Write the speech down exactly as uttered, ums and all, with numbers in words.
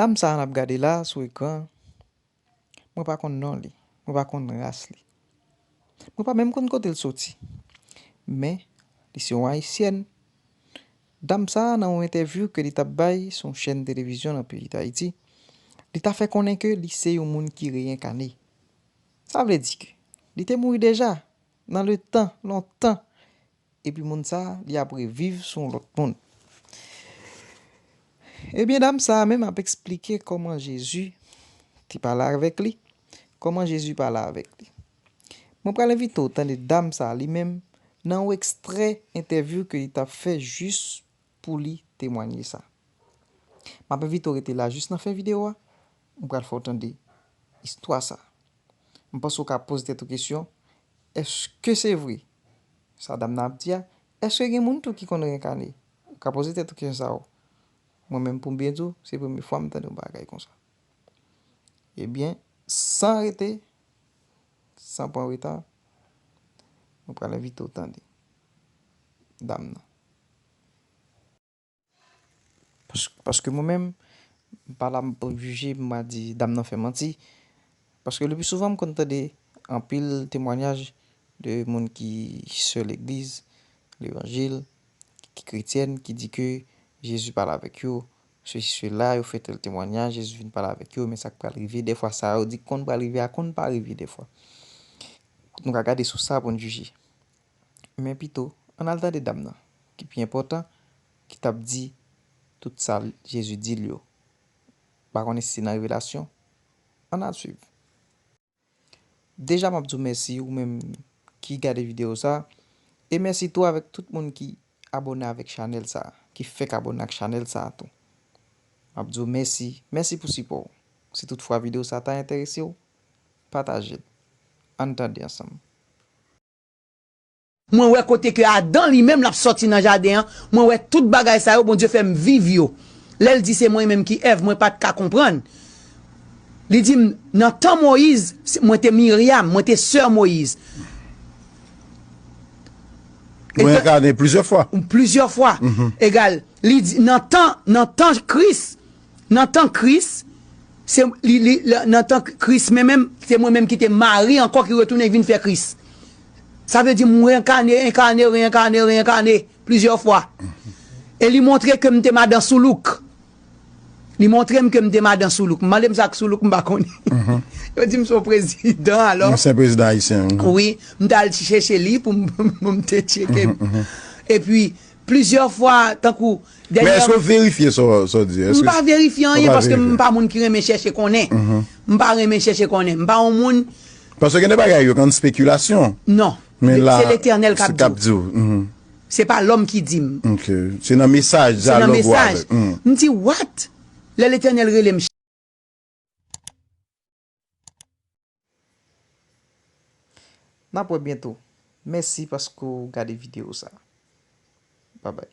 Dam sa a n ap gade la sou ekran, mwen pa konn non li, mwen pa konn ras li. Mwen pa menm konn kote l soti. Men, li se yon Ayisyèn. Dam sa a, nan yon entèvyou ke li t ap bay sou yon chèn televizyon nan peyi Dayiti, li ta fè konnen ke li se yon moun ki reyènkane. Sa vle di ke li te mouri deja, nan letan, lontan, epi moun sa a, li ap reviv sou yon lòt moun. Ebyen, dam sa a menm ap eksplike kòman Jezi te pale avèk li, kòman Jezi pale avèk li. Mwen pral envite w tande dam sa a li menm nan yon ekstrè entèvyou ke li t ap fè jis pou li temwanye sa. M ap envite w rete la jis nan fen videyo a, m pral fè w tande istwa sa. M panse w ka poze tèt ou kesyon, èske se vre sa dam nan ap di a? Èske gen moun tou ki konn reyènkane? Ou ka poze tèt ou kesyon sa a. Mwen menm, pou m byen di w, se premye fwa m tande yon bagay konsa. Ebyen, san rete, san pran reta, mwen pral envite w tande dam nan. Pas-, paske mwen menm, m pa la pou m jije, m pa di dam nan fè manti. Paske le pli souvan, m konn tande anpil temwanyaj de moun ki sè legliz, levanjil, ki kretyèn, ki di ke Jezi pale avèk yo, sesi, sela, yo fè tèl temwanyaj, Jezi vin pale avèk yo, men sa k pral rive, dèfwa sa yo di k konn pral rive a konn pa rive dèfwa. Nou ka gade sou sa pou n jije. Men pito, ann al tande dam nan, ki pi enpòtan, ki t ap di tout sa Jezi di l yo. M pa konnen si se nan revelasyon. Ann al swiv. Deja, m ap di w mèsi, ou menm ki gade videyo sa a, e mèsi tou avèk tout moun ki abòne avèk chanèl sa a, ki fèk abòne ak chanèl sa a tou. M ap di w mèsi, mèsi pou sipò w. Si toutfwa videyo sa a ta enterese w, pataje l. Ann tande ansanm. Mwen wè kote ke Adan li menm l ap sòti nan jaden an, mwen wè tout bagay sa yo, Bondye fè m viv yo. Lè l di se mwen menm ki Èv, mwen pa t ka konprann. Li di m, nan tan Moyiz, mwen te Miryam, mwen te sè Moyiz. Ou renkane plizyè fwa. Plizyè fwa. Egal, li di, nan tan, nan tan Kris, nan tan Kris, se li, li, nan tan Kris, men menm, se mwen menm ki te mari ankò ki retounen vin fè Kris. Sa vle di m renkane, enkane, renkane, renkane plizyè fwa. E li montre ke m te madan soulouk. Li montre m ke m te madan soulouk. M mande m sa k soulouk, m pa konnen. Yo di m se yon prezidan, alò. Ansyen prezidan ayisyen. Wi, m t al chèche li pou m, pou m te tcheke. Epi, plizyè fwa, tankou, dènye. Men èske w verifye sa w di? M pa verifye anyen paske m pa moun ki renmen chèche konnen. M pa renmen chèche konnen. M pa yon moun. Paske gen de bagay yo konn spekilasyon. Non. Men la, se Letènèl k ap di w. Se pa lòm ki di m. Ok. Se nan mesaj, dyalòg ou avèk. M di, what? Lè Letènèl rele m. N ap wè byento. Mèsi paske w gade videyo sa. Babay.